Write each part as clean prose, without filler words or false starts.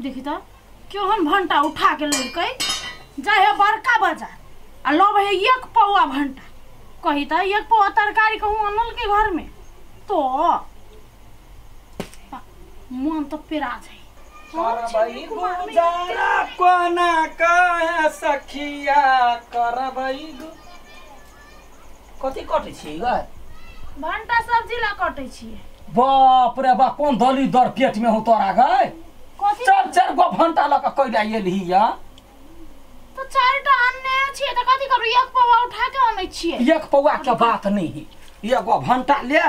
देखी त केहन भंटा उठा के लड़कै जाय है बड़का बाजार आ लबै है एक पौआ भंटा। कही त एक पौआ तरकारी कहूँ अनल के घर में तो मन तो पेरा जाए। करबै गुजारा कोना कहे सखिया करबै। कथी कटै छी गै? भंटा सब्जी ला कटै छी। बाप रे बाप, कोन दली दर पेट में हो तोरा गै? चार चार गो भंटा लऽ कऽ कैला एलही या? तो चारिटा अनने छियै त कथी करू, एक पौआ उठा के अनै छियै। एक पौआ के बात नहीं है, एगो भंटा ले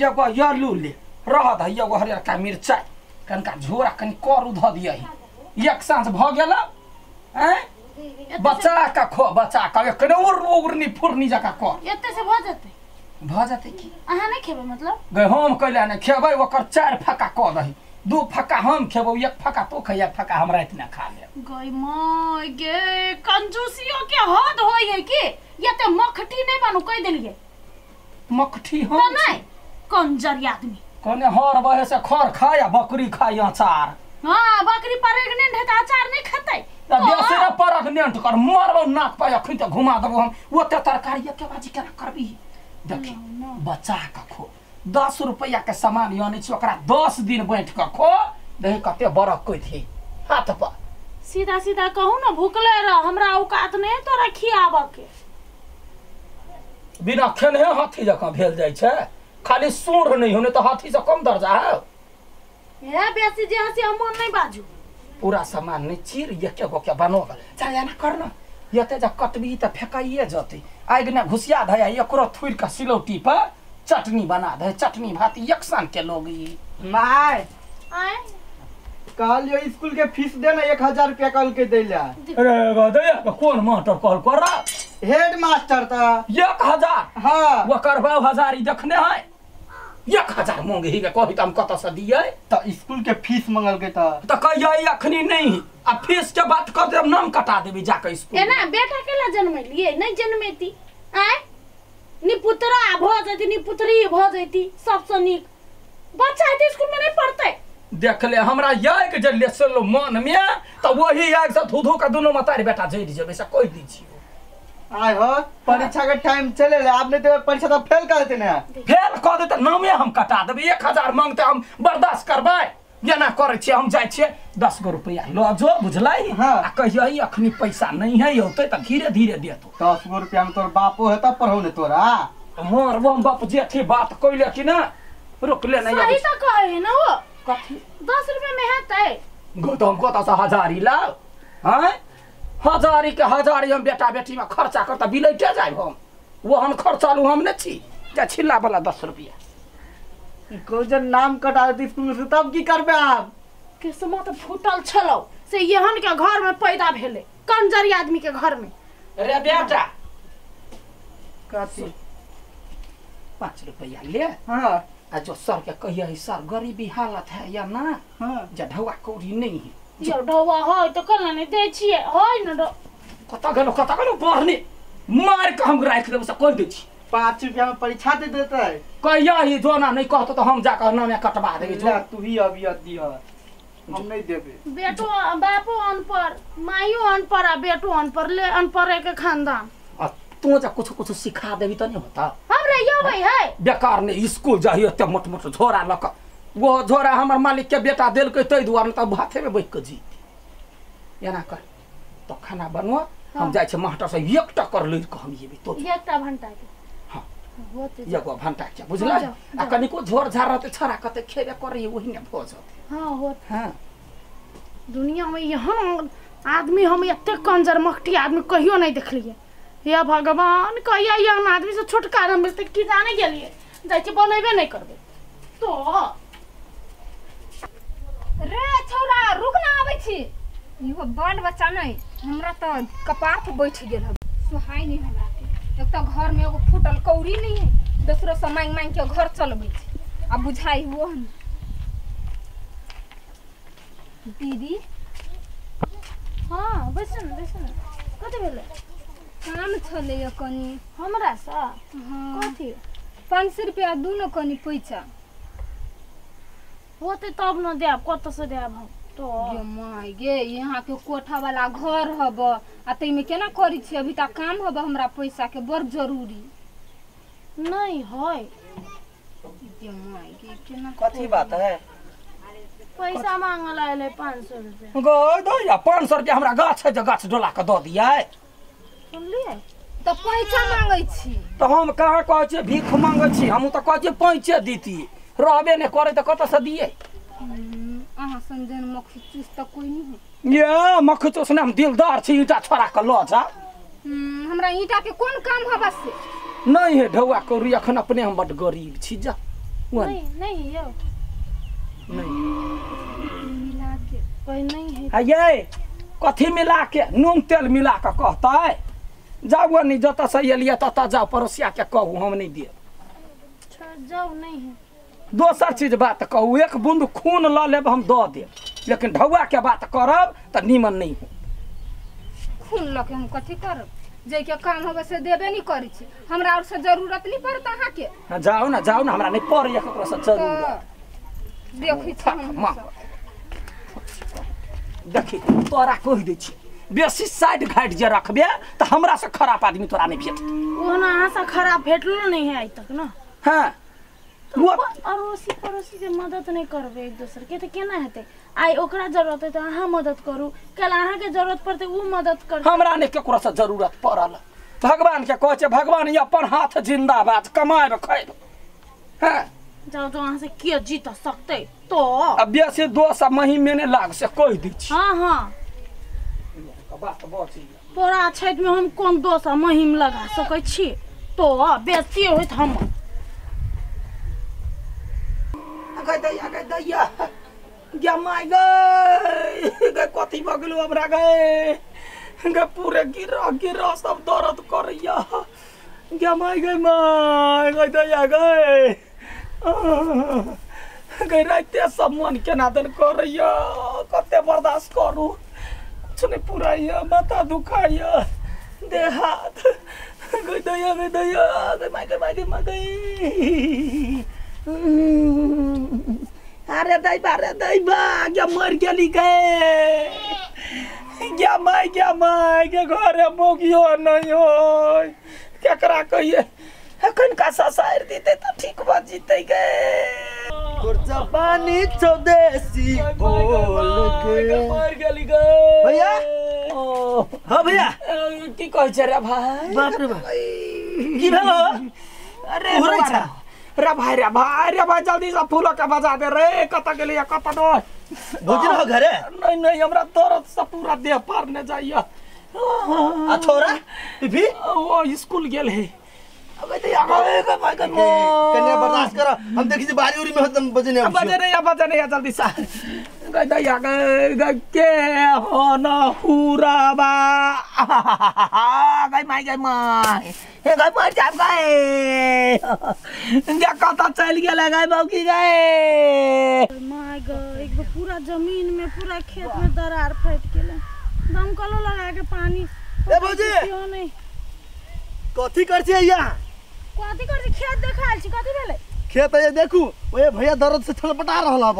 एगो आलू ले रह दही, एगो हरियरका मिरचाई कनिका झोरा कनि करू धऽ दियही। एक साँझ भऽ गेल आँय, बचा के खो, बचा के कनि उड़नी फुरनी जकाँ कर। एते से भऽ जेतै? भऽ जेतै की? अहाँ नहि खेबै मतलब? गै हम कैला नहि खेबै, ओकर चारि फक्का कऽ दही, दू फक्का हम खेबौ, एक फक्का तो खै, एक फक्का हम रातिमे खा लेब। गै माय गे, कंजूसियो के हद होय है की? एते मखटी नहि बनू कहि देलियै। मखटी हम तऽ नहि, कंजर आदमी। कने हर बहे से खर खाय आ बकरी खाय अचार। हाँ, बकरी प्रेग्नेंट है तऽ अचार नहि खेतै। तऽ बेसी ने प्रेग्नेंट कर मरबौ नाक पर अखन तऽ घुमा देबौ हम। ओते तरकारी एके बाजी केना करबी? देखी बचा के खो, 10 रुपया के सामान आनै छी ओकरा 10 दिन बाँटि कऽ खो, देखी कते बरकैत है हाथ पर। सीधा सीधा कहू ने, भुखले रह, हमरा औकात नहि तोरा खियाबऽ के। बिना खेनहे हाथी जकाँ भेल जाइ छै, खाली सूढ़ नहीं होने तो हाथी से कम दर्जा है। हे बेसी जे हसी हम मन नहीं बाजू। पूरा सामान नहीं चीर एके गो के बनो चाहे एना कर न, एते जा कटबी त फेकाइए जतै। आगि ने घुसिया धय एकरो थुरि के सिलौटी पर चटनी बना दे, चटनी भात एक सन के लोग ई। My आय कहलियो स्कूल के फीस दे ना 1000 रुपया कल के देला। अरे गदया कोन मास्टर कहल कर? हेड मास्टर त 1000। हां ओकर बाप हजारी देखने है, 1000 मांगे ही के कही त हम कत से दियै? त स्कूल के फीस मंगल के त कहियै अखनी नहीं, आ फीस के बात कर देब नाम कटा देबी जाके स्कूल। एना बेटा केला जन्मेलियै? नहीं जन्मेती आय, नि पुत्रा भ जैती नि पुत्री भ जैती सबसे नीक। बच्चा हेतै स्कूल में नहीं पढ़तै। देख ले हमरा याग जे लेसलो मन में त वही आग से धू धू के दुनो मतारी बेटा जरि जेबै से कहि दै छियौ। आय हो परीक्षा के टाइम चले ले, आपने तो परीक्षा तो फेल कर देते ना। फेल कर देते नामे हम कटा देबै। 1000 मांगते हम बर्दाश्त करबै? एना करै छियै हम जाइ छियै 10 गो रुपया ल जो बुझलै। हाँ। आ कहियै अखनी पैसा नहीं है औतै त धीरे धीरे देतो। 10 गो रुपया में तोर बापो है तब पढ़ौ ने तोरा। मोर हम बाप जेठी बात कइले कि ना रोकले नहीं। सही त कहै है ना वो। कथी 10 रुपया में हेतै? गो त हम कत से हजारी लाउ? हैं हजारी के हजारी हम बेटा बेटी में खर्चा करता बिलैटे जायब हम। ओहन खर्चालू हम नहीं छी जा छिल्ला वाला 10 रुपया। कोई जन नाम कटा देती स्कूल से तब की करबे आप? किस्मत फूटल छलौ से एहन के घर में पैदा भेले, कंजरी आदमी के घर में। रे बेटा कथी 5 रुपया ले। हाँ आ जो सर के कहिए सर गरीबी हालत है या ना। हाँ जा ढौआ कौड़ी नहीं है। यो ढौआ है तो कल नहीं दै छियै है न। कत गेलो कत गेलो बढ़ने मार के हम राखि देबौ से कहि दै छी। 5 रुपया में परीक्षा दे देतै? कहिया ही जोना नहीं कहतो तो हम जाकर नामे कटवा देबै। जो तू ही अभी दिह, हम नहीं देबे। बेटो बापो अनपढ़, माइयो अनपढ़ आ बेटो अनपढ़, ले अनपढ़ के खानदान। आ तू जा कुछ कुछ सिखा देबी त नहीं होता। हमरा यबै है बेकार ने स्कूल जाही एते मोट मोट झोरा लक। वो झोरा हमर मालिक के बेटा देलकै तै दुआरे त हाथे में बैठ के जीते। एना कर तो खाना बनवा। हाँ। हम जाइ छी मास्टर से एक टक्कर लड़ि के हम एबै तो एकटा भंटा के। हां होते एगो भंटा के बुझलै। आ कनिको झोर झार रहतै छड़ा कते खेबे करी ओही ने भऽ जेतै। हां होत। हां दुनिया में एहन आदमी हम एते कंजर मखटी आदमी कहियो नहीं देखलियै। हे भगवान कहिया एहन आदमी से छुटकारा मिलतै की जाने गेलियै। जाइ छी बनैबे नहीं करबै तो। रे छौरा रुक ना आबै छी, इहो बाल बच्चा नहीं हमरा तो कपार पर बैठ गेल है, सुहाय नहीं हमरा के। एक तो घर में एगो फूटल कौड़ी नहीं है, दोसरो से मांग मांग के घर चलबै छी आ बुझाई वो हन। दीदी हां बैस न बैस न, कथि भेलै? काम छलै कनी हमरा से। हाँ कथि? 500 रुपया दूनो कनी पैसा होते तब न देब, कत से देब हम? तो गे my गे, यहाँ के कोठा वाला घर हब आ तैमे केना करै छी? अभी तक काम हब, हमरा पैसा के बड़ जरूरी नहीं है। गे my गे, केना कथी बात है? पैसा मांगल आयल 500 रुपया। गो दैया 500 रुपया हमरा गाछ है जे गाछ डोला के दऽ दियै। सुनलियै? तऽ पैसा मांगै छी तऽ हम कहाँ कहै छियै भीख मांगै छी? हमहूँ तऽ कहै छियै पैसे दिती, रहबे नहि करै तऽ कतऽसँ दियै? अहाँ सन मखचूस तऽ कोइ नहीं है। ये मखचूस ने, हम दिलदार छी, ईंटा छोड़ा के लऽ जा। हमरा ईंटा के कोन काम हबा से? नहीं है ढौआ कौड़ी, अखन अपने हम बड गरीब छी। जा नहीं नहीं यौ नहीं मिला के कोई नहीं है। आ ये कथी मिला के? नून तेल मिला के कहतै। जाउ नहीं जतऽ से एलियै ततऽ जाउ, पड़ोसिया के कहू हम नहीं देब। जाउ नहीं है। दोसर चीज बात कहू, एक बूंद खून लऽ लेब हम दऽ देब, लेकिन ढौआ के बात करब तऽ नीमन नहीं हो। खून लऽ के हम कथी करब? जाहिके काम होबे से देबे नहीं करै छी, हमरा और से जरूरत नहीं पड़त अहाँके। जाउ ना जाउ ना, हमरा नहीं पड़ैया ककरो से जरूरत। देखै छी हम। देखी तोरा कहि दै छी, बेसी साइड घाट जे रखबे तऽ हमरा से खराब आदमी तोरा नहीं भेटत। ओहना अहाँ से खराब भेटलो नहीं है आइ तक ना। हाँ अड़ोसी पड़ोसी से मदद नहीं करबे एक दोसर के तऽ केना हेतै? आइ ओकरा जरूरत है तऽ अहाँ मदद करू, कल अहाँके जरूरत पड़तै ओ मदद करतै। हमरा नहि ककरो से जरूरत पड़ल। भगवान के कहै छै भगवान ई अपन हाथ जिंदाबाद, कमाएब खाएब। हाँ जाउ तो अहाँ से के जीत सकतै? तो अब बेसी दोस्त आ महीम में नहि लाग से कहि दै छी। हाँ हाँ बात बची। तोरा अछैत में हम कोन दोस्त आ महीम लगा सकै छी? तो बेइज्जती होइत हमर। गै दैया गै दैया गे my गै गै कथी भऽ गेलौ हमरा गै गै पूरे गिरह गिरह सब दर्द करैया गे my गै my गै दैया गै गै राइते सब मन केना दन करैया, कते बर्दाश्त करू, कुछ नहीं पुराइया, माथा दुखाइया, देह हाथ गै दैया गै दैया गै my गै my गै my गै। अरे दैबा रे दैबा गे मर गेली गे गे my गे घरे मोगियो नहीं होय, केकरा कहिए? कनिका ससारि दितै तऽ ठीक भऽ जितै गे। तोर जबानी चौदेसी बोल के मर गेली गे। भैया हाँ भैया की कहै छै रे भाई? बाप रे बाप की भेलो? अरे रे भाई रे भाई रे भाई जल्दी से फूल के बजा दे रे, कतऽ गेलियै कतऽ नहि? भौजी रहो घरे? नहीं नहीं हमरा दर्द से पूरा देह पारने जाइया। आ छोरा भी वो स्कूल गेल है। कन्या बर्दाश्त कर, हम देखी छी बारी उरी में होत बजे नहीं बजे नहीं बजे नहीं जल्दी सा गई दैया गई के हो न हुराबा गई my गई my हे गई मर जाब गई गे कतऽ चलि गेलै गई बौकी गई my गई। एक पूरा जमीन में पूरा खेत में दरार फटि गेलै, दमकलो लगा के पानी। ए भौजी नहीं कथी कर छी यहाँ? कथी कर छी? खेत देखायल छी। कथी भेलै? खेत है देखू, ओए भैया दर्द से छटपटा रहल हब।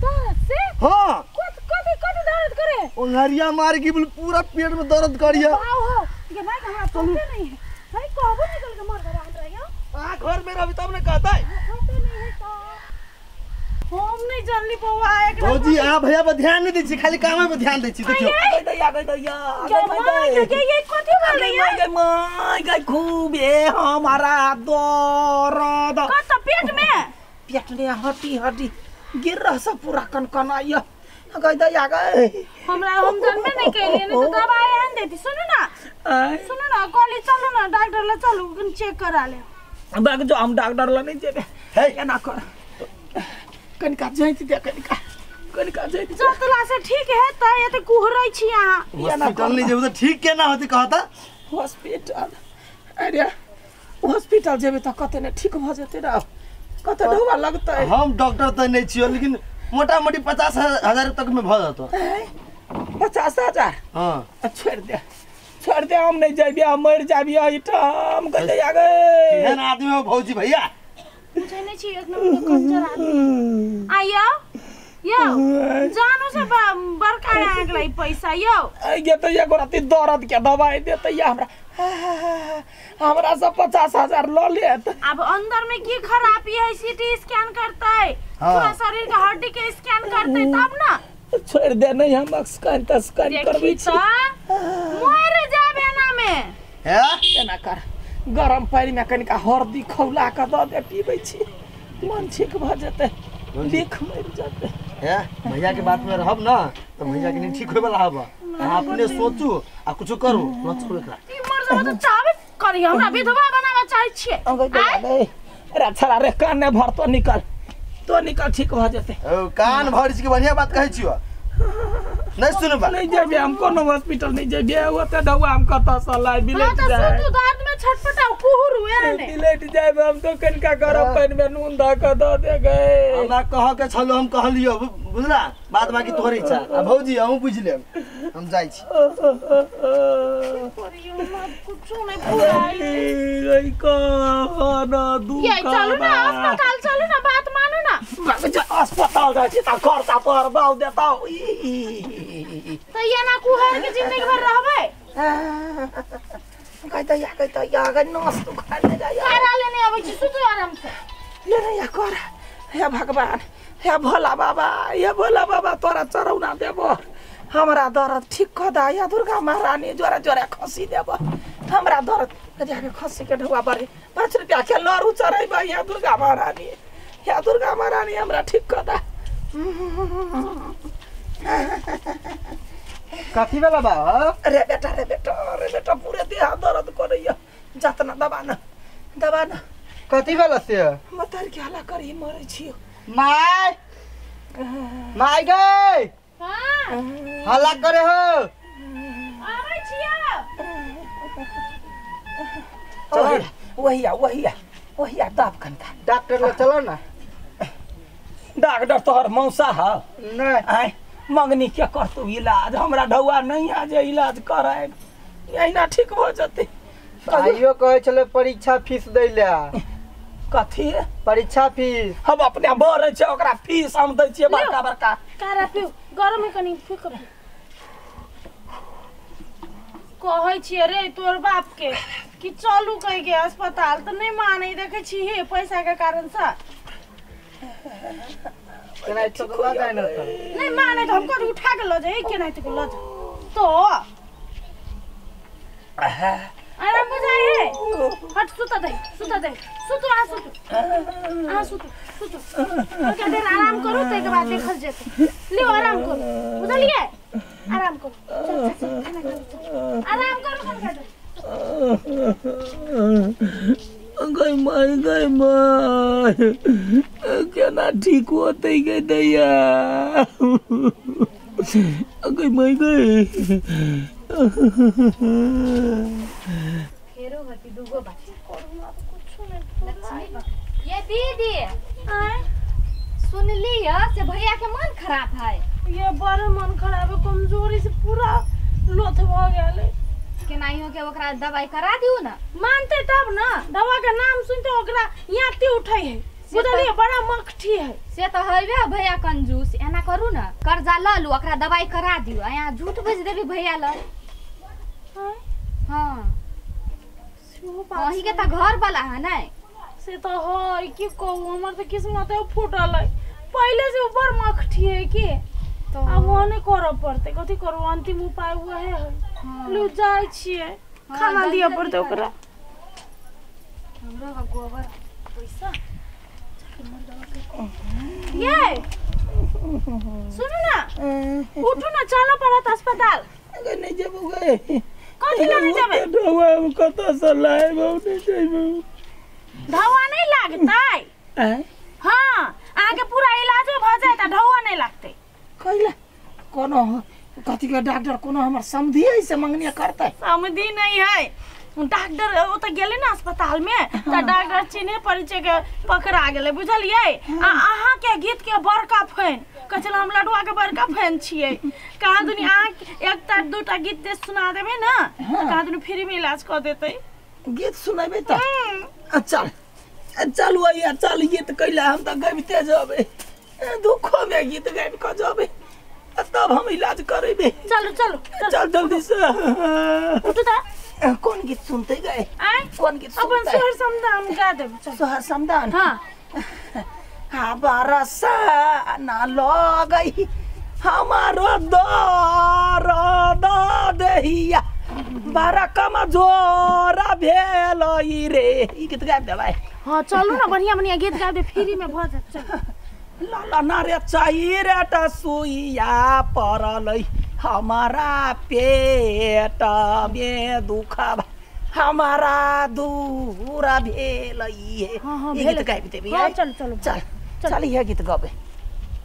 दर्द से? हाँ। कथी कथी कथी दर्द करे? ओंघरिया मार के पूरा पेट में दर्द करिया। आओ हो ये भाई हमरा पते नहीं है भाई, कहबो निकल के मर गया हमरा यो। आ घर में रहबी तब ने कहतै। पते नहीं है तो हम नहीं जानली बौआ एक। भौजी आ भैया पर ध्यान नहीं दै छी, खाली काम पे ध्यान दै छी। देखियो गई दैया गई दैया गई ये कथी भेलै? गई my गई खूब ए हमारा दर्द कत पेट में? पेट ने हटी हटी गिरह सब पूरा कनकनाइया गई दैया गई। हमरा हम जानबे नहीं केलिए, नहीं तो दवाई आन देती। सुनू ना सुनू ना कॉलेज चलू ना, डॉक्टर ल चलू कनि चेक करा ले। बाग जो हम डॉक्टर ल नहीं जेबे। हे एना कर कनिका जाइत दे, कनिका कनिका जाइत जतला से ठीक है त एते कुहरै छी अहाँ। हॉस्पिटल नहीं जेबे त ठीक केना होती कहता? हॉस्पिटल अरे हॉस्पिटल जेबे त कते ने ठीक भ जेतै रे, कते ढौआ लगतै? हम डॉक्टर त नहीं छियो, लेकिन मोटा मोटी 50,000 तक में भ जतो। 50,000? हां छोड़ दे छोड़ दे, हम नहीं जाबी, हम मर जाबी एहिठाम। गई आ गए केहन आदमी हो भौजी भैया? बुझै नहीं छी एक नंबर के कंजर आदमी। आइयो यौ जानो से बड़का आ गेलै पैसा यौ। गे त एगो राति दर्द के दवाई देतै हमरा, हमरा से 50,000 ल लेत। अब अंदर में की खराबी है सीटी स्कैन करतै, पूरा शरीर के हड्डी के स्कैन करतै तब ना। छोड़ दे नहीं हम स्कैन त स्कैन करबै छी मर जाबे एना में। हैं एना कर गरम पानी में कनिका हरदी खौला के the they पीबै छी मन ठीक भ जेतै, लिख मर जेतै। हैं भैया के बात में रहब ना तो भैया के नहीं ठीक होय वाला हब। अहाँ अपने सोचू आ कुछो करू न छोड़ू एकरा। ई मर जाबे त चाहबे करी हमरा विधवा बनावे चाहै छियै। अरे छड़ा रे कान ने भर तो निकल तो निकल ठीक भ जेतै। ओ कान भर छी के बढ़िया बात कहै छियो नहीं सुनबा। नहीं जेबे हम कोनो हॉस्पिटल नहीं जेबे, ओते दवा हम कत से लाइ बिलेट जाए। तो दर्द में छटपटाउ कुहुरु एने बिलेट जाए हम तो कनिका गरम पानी में नून द के the they गए। हमरा कह के छलो हम कहलियो बुझला, बात बाकी तोहर इच्छा। आ भौजी अहूँ बुझ लेब हम जाई छी। कुछो नहीं पुराई रे कहना दुख। ये चलू ना अस्पताल चलू ना, बात मानू ना। अस्पताल जाय छी त खर्चा तोहर बाउ देतौ। त एना कुहर के जिंदगी भर रहबै। कहै त या गै नस दुखा ले जाय। करा लेने आबै छी सुतू आराम से। ले रे या कर हे भगवान हे भोला बाबा हे भोला बाबा तोरा चरौना देबो हमरा दर्द ठीक क दा या दुर्गा महारानी जोरा जोरा खसी देबो हमरा दर्द जाके खसी के ढुआ पर 5 रुपया के लरू चढ़ैबा या दुर्गा महारानी या दुर्गा महारानी हमरा ठीक क दा। कथी वाला बा? अरे बेटा रे बेटा रे बेटा पूरे देह दर्द करैया जतना दबा न दबा न। कथी वाला से? मतर के हला करी मरै छियो। My my गई हां हल्ला करे हो आबै छियो। चल वही वही वही दाब कनका डॉक्टर ल चलो ना। डॉक्टर तोहर मौसा ह नहीं आय मंगनी के करतौ इलाज हमरा ढौआ नहीं आ जे इलाज कराए एहिना ठीक भ जतै। आइयो कहै छले परीक्षा फीस दै ले। कथी परीक्षा फीस? हम अपने भरै छियै ओकरा फीस हम दै छियै बड़का बड़का। कारा पिउ गरम है कनी फूक कहै छियै रे तोर बाप के कि चलू कहि के अस्पताल त नहीं मानै देखै छी हे पैसा के कारण से केना तो ल जाय न त नहीं मानै त हम कथी उठा के ल जाय केना त ल जा तो आराम बुझाइ है। हट सुता दे सुता दे सुतु आ सुतु आ सुतु सुतु के देर आराम करू तै के बाद देखल जेतै। लियो आराम करू बुझलियै आराम करू चल चल खाना खाऊ आराम करू खाना खा। गई माई गई माई केना ठीक होतै गई दैया गई माई गई। फेरो हती दुगो बात कुछो नहीं। ये दीदी सुनली से भैया के मन खराब है। ये बड़ा मन खराब है कमजोरी से पूरा लोथ भ गेल है। केनाहियो के ओकरा दवाई करा दिउ ना। मानते तब ना दवा के नाम सुनते ओकरा याती उठै है बुझलिए बड़ा मखठी है। से त हइबे भैया कंजूस एना करू ना कर्जा ल लू ओकरा दवाई करा दिउ आ यहाँ झूठ बज देबी भैया ल। हां वही के त घर वाला है नै से त है की कहू हमर त किस्मत फूटल है पहले से ऊपर मखठी है के तो अब वो नहीं करऽ पड़तै कथी करू अंतिम उपाय वहे है। लू जाय छियै खाना दिअ पड़तै ओकरा। हमरो का गोबर पैसा ये सुनू ना उठू ना चलो पड़त अस्पताल। नहीं जेबो गे कथी ला नहीं जेबै? दवा हम कत से लाएब नहीं जेबो। दवा नहीं लागतै? हां आगे पूरा इलाजो भ जायत आ ढौआ नहीं लागतै। कइला कोनो कथी के डॉक्टर कोनो हमर समधी है से मंगनी करतै? समधी नहीं है डॉक्टर ओ त गेलै ना अस्पताल में त डॉक्टर चिन्हे परिचय के पकड़ा गेलै बुझलियै। आ अहाँ के गीत के बड़का फैन कहै छलै हम लडुआ के बड़का फैन छियै कहाँ दुनी अहाँ एकटा दूटा गीत जे सुना देबै ना कहाँ दुनी फ्री में इलाज कऽ देतै। गीत सुनेबै त चल चल वही चल गीत कैला हम त गबिते जेबै दुखो में में गीत गाबि कऽ जेबै तब हम इलाज करेबै। चलू चलू चल जल्दी से। उठू तऽ। कोन गीत सुनते गए? आय कोन गीत अपन सुनते? सोहर समदान गा देब। चल। सोहर समदान। हाँ हाँ बरसा ना लगई हमारो दर्द देहिया बड़ा कमजोर भेल रे। ई गीत गाबि देबै? हाँ चलू ना, बढ़िया बढ़िया गीत गाबि दे, फ्री में भऽ जायत। चल। लाला ना रे चाहिए रे सुइया पड़ल हमारा पेट में दुख हमारा दूर भेल। हाँ हाँ ई गीत गाबि देबै? हाँ चल चल चल चल, इहे गीत गबै।